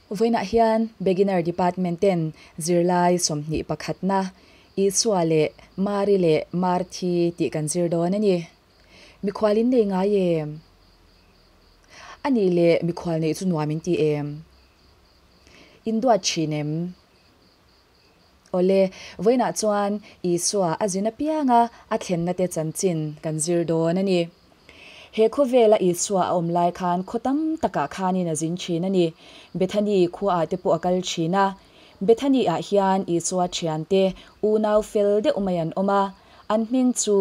Vawiinah hian Beginner Department ten zirlai 21 na Isua leh Mari leh Marthi tih kan zir dawn a ni. Mikhual in nei ngai em? A nih leh mikhual neih chu nuam in ti em? In duat thin em? Awle, vawiinah chuan Isua a zin apianga a thlenna te chanchin kan zir dawn a ni. He khawvela Isua a awm lai khan khaw tam takah khanin a zin thin a ni. Bethany khuaah te pawh a kal thin a. Bethany-ah hian Isua thiante unau fel deuh mai an awm a. An hming chu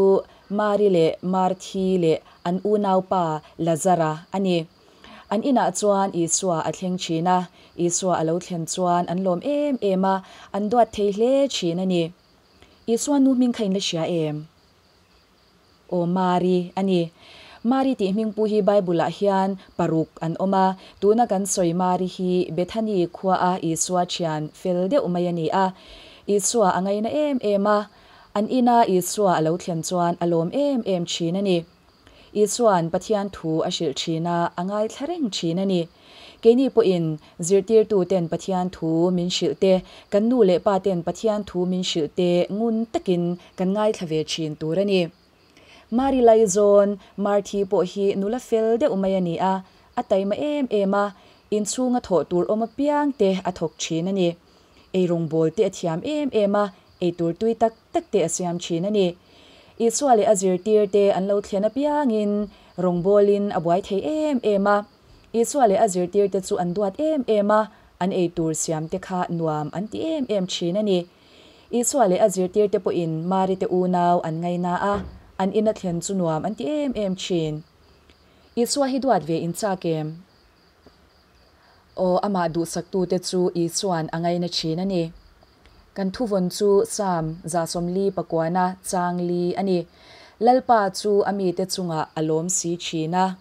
Mari leh Marthi leh an unaupa Lazara a ni. An inah chuan Isua a thleng thin a, Isua a lo thlen chuan an lawm em em a, an duat thei hle thin a ni. Isua nu hming kha in la hria em? Aw Mari a ni. Mari tih hming pu hi Bible-ah hian paruk an awm a, tuna kan sawi Mari hi Bethany khuaa Isua thian fel deuh mai a ni a. Isua a ngaina em em a, an ina Isua a lo thlen chuan a lawm em em thin a ni. Isua'n Pathian thu a hrilh thin a, a ngaithla reng thin a ni. Keini pawhin zirtirtuten Pathian thu min hrilh te, kan nu leh pa ten Pathian thu min hrilh te ngun takin kan ngaithla ve thin tur a ni. Mari Laizawn, Marthi pawh hi nula fel deuh mai a ni a, a taima em em a, inchhunga thawh tur awm apiang te a thawk thin a ni. Eirawngbawl te a thiam em em a, eitur tui tak tak te a siam thin a ni. Isua leh a zirtir te an lo thlen apiangin rawngbawlin a buai thei em em a. Isua leh a zirtir te chu an duat em em a, an eitur siam te kha nuam an ti em em thin a ni. Isua leh a zirtir te pawhin Mari te unau an ngaina a, an ina thlen chu nuam an ti em em thin. Isua hi duat ve in chak em? Aw, amah duhsaktute chu Isua'n a ngaina thin a ni. Kan thuvawn chu Psalm 74 chang li a ni. Lalpa chu a mite chungah a lawm si thin a.